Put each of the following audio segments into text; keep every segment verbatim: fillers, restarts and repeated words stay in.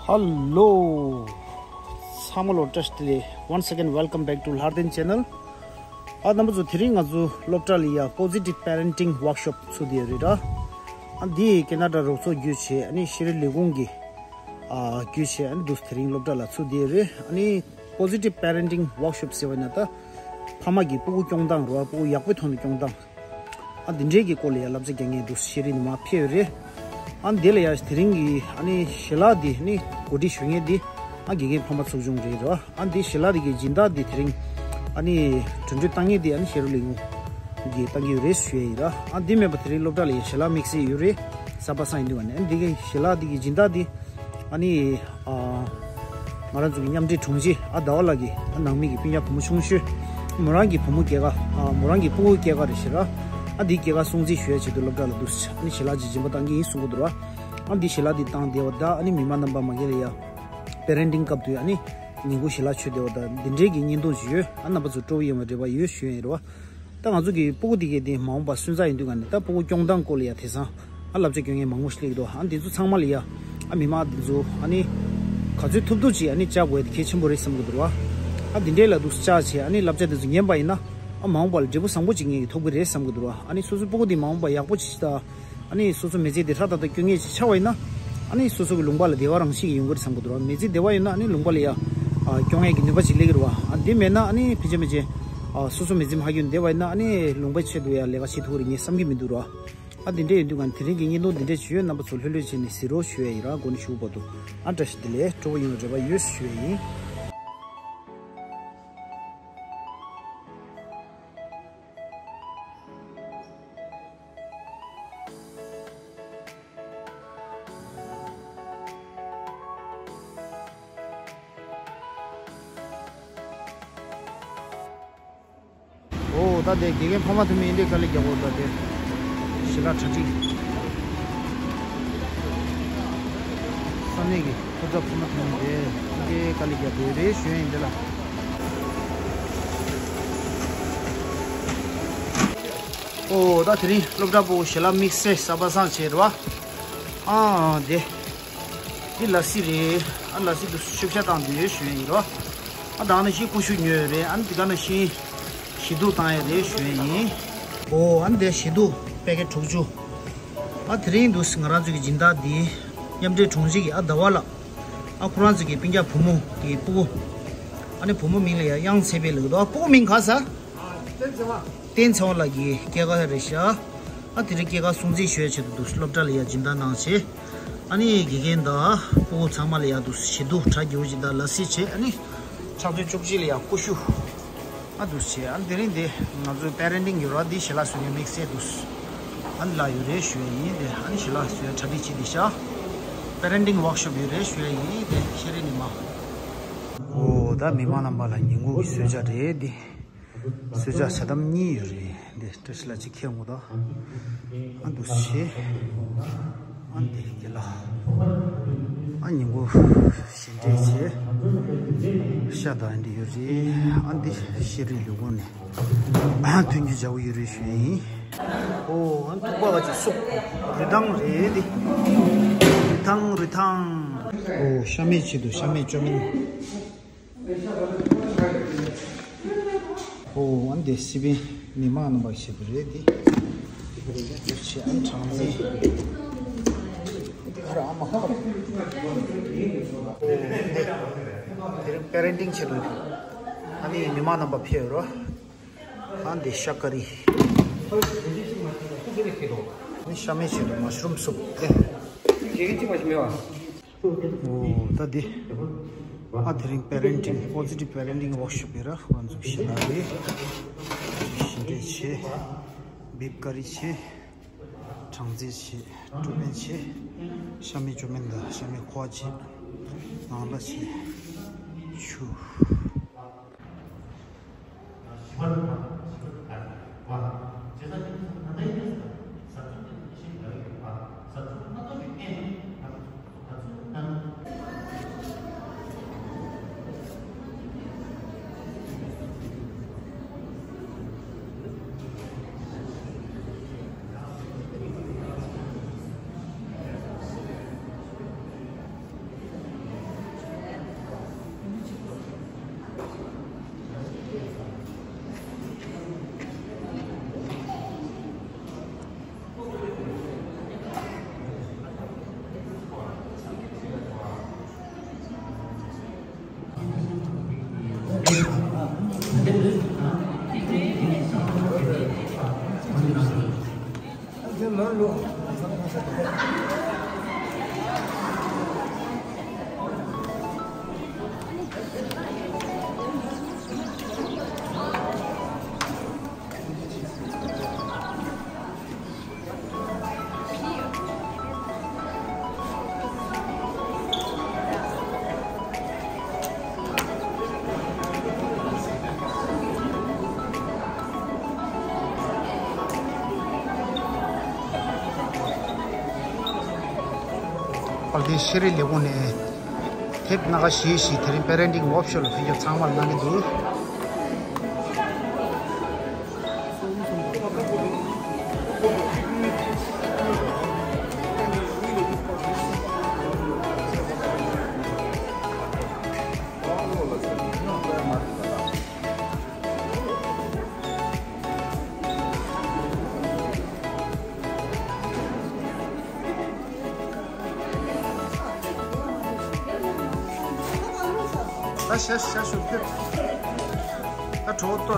ཧ་ལོ། ཚང་མ་ལ་བཀྲ་ཤིས་བདེ་ལེགས། Once again, welcome back to Lharden Channel. ཨ་རྣམ་པ་ཚོ། དེ་རིང་ང་ཚོ་སློབ་གྲྭ་ལ་ཡ་Positive Parenting Workshop ཚུགས་བསྡད་ཡོད་རེད་ར། ཨ་འདི་ཁེ་ན་ཌ་རོགས་ཚོགས་བརྒྱུད་བྱས། ཨ་ནི་ཤེས་རིག་ལས་ཁུངས་ཀྱི་ཨ་བརྒྱུད་བྱས། ཨ་ནི་འདུག་དེ་རིང་སློབ་གྲྭ་ལ་ཚུགས་བསྡད་ཡོད་རེད། ཨ་ནི་Positive Parenting Workshop ཟེར་བ་ཡིན་ན། ད་ཕ་མ་གིས་སྤུ་གུ་སྐྱོང་སྟངས་རེད་བ། སྤུ་གུ་ཡག་པོའི་ཐོག་ནས་སྐྱོང་སྟངས། ཨ་འདི་འདྲའི་གི་སྐོར་ལ་ཡ་བསླབ་བྱ་རྒྱག་མཁན་འདུག་ཤེས་རིག་ནས་མར་ཕེབས་ཡོད་རེད། ཨ་འདི་ལ་ཡ་དེ་རིང་གི་ཨ་ནི་ཞལ་ལག་འདི་ཨ་ནི་གོ་སྒྲིག་ཞུ་མཁན་འདི་ཨ་དགེ་རྒན་ཕ་མ་ཚོགས་ཆུང་རེད་ར། ཨ་འདི་ཞལ་ལག་འདི་གི་སྦྱིན་བདག་འདི་དེ་རིང་ཨ་ནི་གྲོས་མོལ་བཏང་མཁན་འདི་ཨ་ནི་ཤེས་རིག་ལས་ཁུངས་ཀྱིས་བཏང་གི་ཡོད་རེད་ཞུ་ཡ་ཡིན་ར། ཨ་འདི་མིན་པ་དེ་རིང་སློབ་གྲྭ་ལ་ཡ་ཞལ་ལག་དམིགས་བསལ་ཡོད་རེད། གཟའ་པ་སངས་ཡིན་དུས་ཀ་ནས། ཨ་འདི་གི་ཞལ་ལག་འདི་གི་སྦྱིན་བདག་འདི་ཨ་ནི་ཨ་ང་རང་ཚོ་གི་མཉམ་འབྲེལ་དྲུང་ཆེ་ཨ་ཟླ་བ་ལགས་ཀྱིས། ཨ་ནང་མི་གི་སྤུན་ཀྱག་བུ་མོ་ཆུང་ཤོས། མོ་རང་གི་བུ་མོ་སྐྱེས་ཀ་ཨ་མོ་རང་གི་སྤུ་གུ་སྐྱེས་ཀ་རེད་ཤག་ར། ཨ་འདི་སྐྱེས་ཀ་སྲུང་བརྩི་ཞུ་ཡ་ཆེད་དུ་སློབ་གྲྭ་ལ་འདུག་ཨ་ནི་ཞལ་ལག་ཅིག་སྦྱིན་པ་བཏང་གི་ཡིན་གསུང་གི་འདུག་ར། ཨ་འདི་ཞལ་ལག་འདི་བཏང་བསྡད་པ་ད་ཨ་ནི་མི་མང་རྣམ་པ་མ་གི་ལ་ཡ་པེ་རེན་ཊིང་སྐབས་དུ་ཨ་ནི་ཉིན་གུང་ཞལ་ལག་མཆོད་བསྡད་པ་ད་འདི་འདྲའི་གི་བརྙན་ཐུང་ཞིག་ཡོད། ཨ་རྣམ་པ་ཚོ་སྤྲོ་པོ་ཡོང་བའི་རེ་བ་ཡོད་ཞུ་ཡ་ཡིན་ར། ད་ང་ཚོ་གི་སྤུ་གུ་དེ་གའི་དེ་མ་འོངས་པ་སོན་རྩ་ཡིན་དུས་ཀ་ནས། ད་སྤུ་གུ་སྐྱོང་སྟངས་སྐོར་ལ་ཡ་དེང་སང་ཨ་བསླབ་བྱ་སྐྱོན་མཁན་མང་པོ་ཞིག་སླེབས་ཀྱི་འདུག་ཨ་འདི་ཚོ་ཚང་མ་ལ་ཡ་ཨ་མི་མང་འདི་ཚོ་ཨ་ནི་ག་ཚོད་ཐུབ་ཐུབ་ཅིག་ཨ་ནི་བཅར་དགོས་ཡ་དེ་གལ་ཆེན་པོ་རེད་བསམ་གྱི་འདུག་ར། ཨ་འདི་འདྲའི་ལ་འདུག་བཅར་བྱས་ཨ་ནི་བསླབ་བྱ་དེ་ཚོ་ཉན་པ་ཡིན་ན། ཨ་མ་འོངས་པ་ལ་འབྲས་བུ་བཟང་པོ་ཅིག་ངེད་ཀྱིས་ཐོབ་ཀྱི་རེད་བསམ་གྱི་འདུག་ར། ཨ་ནི་སོ་སོའི་སྤུ་གུ་དེ་མ་འོངས་པ་ཡག་པོ་ཅིག་དང་། ཨ་ནི་སོ་སོ་མི་ཚེ་འདི་ཧྲ་ཏག་ཏག་སྐྱོང་མཁན་ཅིག་ཆགས་པ་ཡིན་ན། ཨ་ནི་སོ་སོ་གི་ལུང་པ་ལ་བདེ་བ་རང་བཞིན་གྱིས་ཡོང་གི་རེད་བསམ་གྱི་འདུག་ར། མི་ཚེ་བདེ་བ་ཡོད་ན་ཨ་ནི་ལུང་པ་ལ་ཡ་ཨ་སྐྱོང་ཡས་ཀྱི་ནུས་པ་ཅིག་སླེབས་ཀྱི་རེད་བ། ཨ་འདི་མེད་ན་ཨ་ནི་ཕལ་ཆེར་མི་ཚེ་ཨ་སོ་སོ་མི་ཚེ་མ་སྐྱོང་བདེ་བ་ཡིན་ན། ཨ་ནི་ལུང་པའི་ཆེད་དུ་ཡ་ལས་ཀ་བྱེད་ཐུབ་ཀྱི་རེད་ངས་བསམ་གྱི་མི་འདུག་ར། ཨ་འདི་འདྲ་ཡིན་དུས་ཀ་དེ་རིང་གི་བརྙན་ཐུང་འདི་འདྲ་ཅིག་ཡོད། རྣམ་པ་ཚོ་ལྷོད་ལྷོད་བྱས་ནས་གཟིགས་རོགས་ཞུ་ཡ་ཡིན་ར། འགོ་ནས་མཇུག་བར་དུ་ཨ་བཀྲ་ཤིས་བདེ་ལེགས། སྤྲོ་པོ་ཡོང་བའི་རེ་བ་ཡོད་ཞུ་ཡ་ཡིན། ཨོ་ད་དེ་དགེ་རྒན་ཕ་མ་ཐུན་མིན་ཨིན་དྲའི་དཀའ་ལས་རྒྱག་གོ། ད་དེ་ཞལ་ལག་གྲ་སྒྲིག་ས་གནས་ཀྱི་སློབ་གྲྭ་ཕ་མ་ཐུན་མིན་དེ་ཨིན་དྲའི་དཀའ་ལས་རྒྱག་དེ་རེད་ཞུ་ཡ་ཡིན་དེ་ལ། ཨོ་ད་དེ་རིང་སློབ་གྲྭ་པོ་ཞལ་ལག་དམིགས་བསལ་གཟའ་པ་སངས་བྱས་རེད་བ། ཨ་དེ། འདི་ལ་སི་རེད། ཨ་ལ་སི་འདུག་ཤུགས་ཆ་བཏང་འདུག་ཞུ་ཡ་ཡིན་རོ། ཨ་ད་ནང་བཞིན་ཀུ་ཤུ་ཉོས་རེད། ཨ་འདི་ག་ནང་བཞིན་ཞི་དུག་བཏང་ཡ་རེད་ཞུ་ཡ་ཡིན། ཨོ་ཨ་འདི་ཞི་དུག་པེ་ཀེ་དྲུག་ཅུ། ཨ་དེ་རིང་འདུག་ང་རང་ཚོ་གི་སྦྱིན་བདག་འདི་མཉམ་འབྲེལ་དྲུང་ཆེ་གི་ཨ་ཟླ་བ་ལགས། ཨ་ཁོ་རང་ཚོ་གི་སྤུན་ཀྱག་བུ་མོ་གི་སྤུ་གུ། ཨ་ནི་བུ་མོ་མིང་ལ་ཡ་དབྱངས་ཚེ་འཕེལ་ལབ་ཀྱི་འདུག་ཨ་སྤུ་གུ་མིང་ག་ས། བསྟན་འཚེ་དབང་ལགས་ཀྱི་སྐྱེས་སྐར་རེད་ཤག་ཨ་དེ་རིང་སྐྱེས་སྐར་སྲུང་བརྩི་ཞུ་ཡ་ཆེད་དུ་འདུག་སློབ་གྲྭ་ལ་ཡ་སྦྱིན་བདག་གནང་བྱས། ཨ་ནི་དགེ་རྒན་དང་སྤུ་གུ་ཚང་མ་ལ་ཡ་འདུག་ཞི་དུག་གྲ་རྒྱས་པོ་ཅིག་དང་ལ་སི་བྱས། ཨ་ནི་ཕྱག་ཚོད་བཅུ་གཅིག་ལ་ཡ་ཀུ་ཤུ། ཨ་འདུག་བྱས། ཨ་ནི་དེ་རིང་འདི་ང་ཚོའི་པེ་རེན་ཊིང་ཡོད་ར། འདི་ཞལ་ལག་བཟོ་མཁན་དམིགས་བསལ་འདུག་ཨ་ནི་ལ་ཡོད་རེད་ཞུ་ཡ་ཡིན། དེ་ཨ་ནི་ཞལ་ལག་བཟོ་ཡ་གྲ་སྒྲིག་བྱེད་བསྡད་ཤག་པེ་རེན་ཊིང་ཝོག་ཤོབ་ཡོད་རེད་ཞུ་ཡ་ཡིན། དེ་ཤེས་རིག་ནས་མ། ཨོ་ད་མི་མང་རྣམ་པ་ལ་ཉིན་གུང་གི་གསོལ་ཇ་རེད་འདི། གསོལ་ཇ་ཇ་དམ་གཉིས་ཡོད་རེད། འདི་བཀྲ་ཤིས་ལགས་ཅིག་ཁྱེར་འོང་ད། ཨ་འདུག་བྱས། ཨ་འདི་དེ་ལ། ཨ་ཉིན་གུང་ཞལ་འདྲེས་བྱས། ཤ་དང་འདི་ཡོད་རེད། ཨ་འདི་ཤེས་རིག་ལས་ཁུངས་ནས་ཐོན་རྒྱུ་བྱ་བ་ཡོད་རེད་ཞུ་ཡ་ཡིན། ཨོ་ཨ་ཐུག་པ་བ་ཅིག་སོབ། རུས་ཐང་རེད་འདི། རུས་ཐང་རུས་ཐང་། ཨོ་ཤ་མེད་ཆེད་དུ་ཤ་མེད་བཅོས་མིན། ཨོ་ཨ་འདི་སི་པན་མི་མང་རྣམ་པ་ཞེ་པོ་རེད་འདི། འདི་ཆེ་ཨ་གྲངས་འཛིན། འདི་ག་ར་ཨ་མ་ཧ། ཨོ་འདི་དེ་རིང་པེ་རེན་ཊིང་ཆེད་དུ་ཨ་ནི་མི་མང་རྣམ་པ་ཕེབས་རོ། ཨ་འདི་ཤ་ཀ་རི། ཨ་ནི་ཤ་མེད་ཆེད་དུ་མ་ཤ་རུམ་སུབ་དེ། ཨོ་ད་འདི། ཨ་དེ་རིང་པེ་རེན་ཊིང་པོ་ཟི་ཊིབ་པེ་རེན་ཊིང་ཝོག་ཤོབ་ཡིན་ར། ཁོ་རང་ཚོ་ཞལ་ལག་རེད། ཞལ་འདྲེས་བྱས། བིབ་ཀ་རི་བྱས། གྲངས་རྩིས་བྱས། བཀྲུ་སྨན་བྱས། ཤ་མེད་བཅོས་སྨན་དང་ཤ་མེད་ཁུ་བ་བྱས། ནང་ལ་བྱས། ཆུ། པར་དེ་ཤེས་རིག་ལས་ཁུངས་ནས་དེབ་སྣ་ཁ་བཞི་བཞི་དེ་རིང་པེ་རེན་ཊིང་ཝོག་ཤོབ་ལ་ཕུལ་རྒྱུ་ཚང་མར་གནང་གི་འདུག་ད་ཤ་ཤ་ཤུ་ཕེབས། ད་གྲོགས་ཏོ།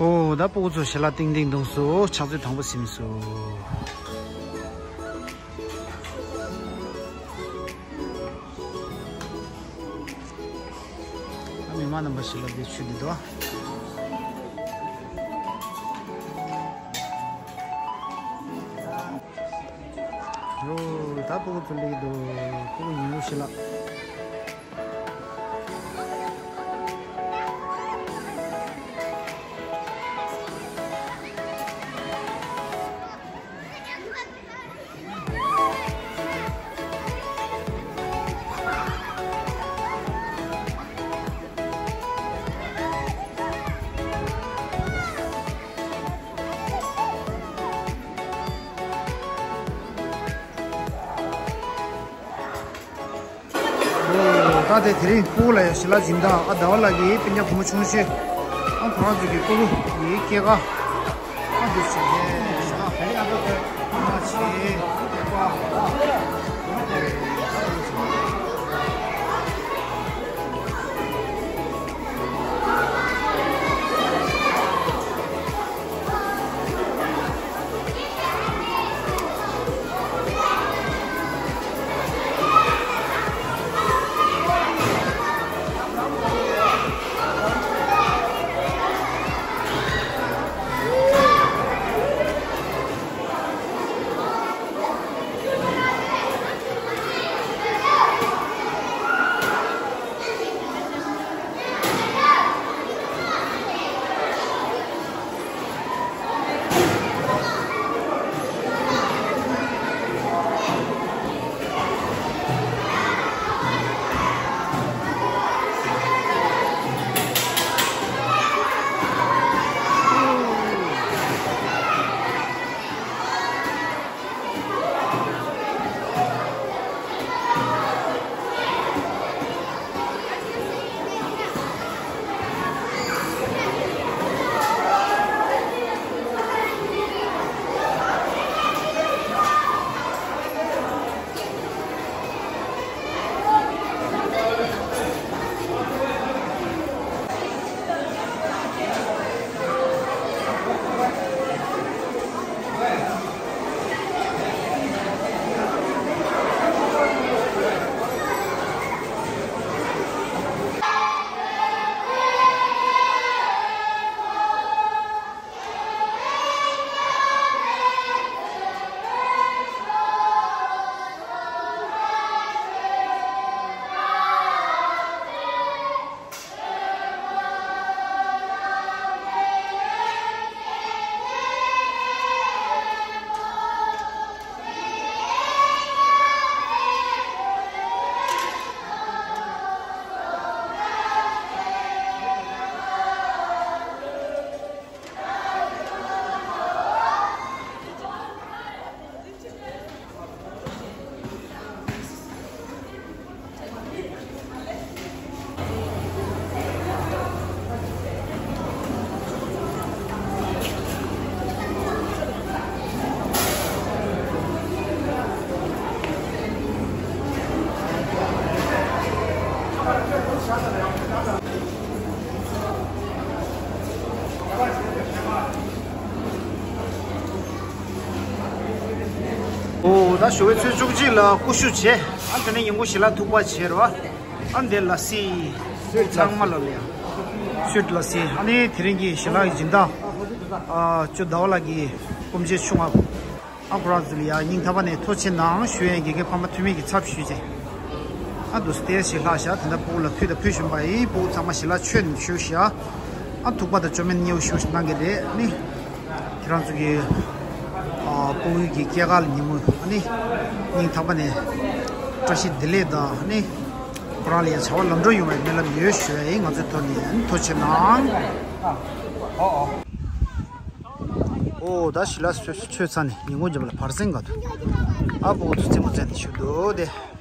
ཨོ། ད་སྤུ་གུ་ཚོ་ཞལ་ལག་བཏིང་བཏིང་འདུག་སོ། ཕྱག་ཚོད་དང་པོ་ཟིན་སོ། ཨ། མི་མང་རྣམ་པ་ཞལ་ལག་འདི་མཆོད་འདི་འདུག་ཨ། ཨོ། ད་སྤུ་གུ་ཚོ་སླེབས་འདུག་སྤུ་གུ་ཉིན་གུང་ཞལ་ལག་ཨོ། ད་དེ་དེ་རིང་སྤུ་གུ་ལ་ཡང་ཞལ་ལག་སྦྱིན་བདག་ཨ་ཟླ་བ་ལགས་ཀྱིས་སྤུན་ཀྱག་བུ་མོ་ཆུང་ཤོས་ཨ་ཁོ་རང་ཚོ་གི་སྤུ་གུ་ཡི་སྐྱེས་སྐར་ཨ་འདི་ཚོ་ཞལ་ལག་ཕ་ཡི་ཨ་ཁུ་ཁོས་ཨ་མ་ཆེ་སྐྱེས་པ། ཨོ་ད་ཞོགས་པའི་ཆུ་ཚོད་བཅུ་གཅིག་ལ་སྐུ་ཞབས་བྱས། ཨ་དེ་ནས་ཉིན་གུང་ཞལ་ལག་ཐུག་པ་བྱས་རོ། ཨ་འདི་ལ་སི། ཚང་མ་ལ་ལ་ཡ། སུད་ལ་སི། ཨ་ནི་དེ་རིང་གི་ཞལ་ལག་གི་སྦྱིན་བདག་ཨ་ཅོ་ཟླ་བ་ལགས་ཀྱི་སྐུ་མཆེད་ཆུང་བ། ཨ་ཁོ་རང་ཚོ་ལ་ཡ་སྙིང་ཐག་པ་ནས་ཐུགས་རྗེ་གནང་ཞུ་ཡས། དགེ་རྒན་ཕ་མ་འཐུས་མི་གི་ཚབ་ཞུས་ཏེ། ཨ་དུ་སྟེར་ཞིག་ལྷག་ཤག་དེ་འདྲ་ཕྲུ་གུ་ལ་ཕུལ་དང་ཕུལ་བཞིན་པ་ཡིན། ཕྲུ་གུ་ཚང་མ་ཞལ་ལག་མཆོད་ནས་མཆོད་ཤག་ཨ་ཐུག་པ་དང་ཅོ་མེན་མཉེས་པོ་ཞུ་ཞིག་གནང་གི་རེད། ཨ་ནི་ཁྱེད་རང་ཚོ་གི་ཨ་ཕྲུ་གུ་གི་སྐྱེས་སྐར་ལ་ཉིན་མོ་ཨ་ནི་སྙིང་ཐག་པ་ནས་བཀྲ་ཤིས་བདེ་ལེགས་དང་། ཨ་ནི་ཁོ་རང་ལ་ཡང་བྱ་བ་ལམ་འགྲོ་ཡོང་བའི་སྨོན་ལམ་ཡོད་ཞུ་ཡ་ཡིན། ང་ཚོའི་ཐོག་ནས་ཨ་ནི་ཐུགས་རྗེ་གནང་། ཨོ་ད་ཞལ་ལག་མཆོད་ཚར་ནས་ཉིན་གུང་རྒྱབ་ལ་བར་གསེང་ག་དུ་ཨ་ཕྲུ་གུ་ཚོ་རྩེད་མོ་རྩེ་ནས་བཞུགས་འདུག་སྟེ།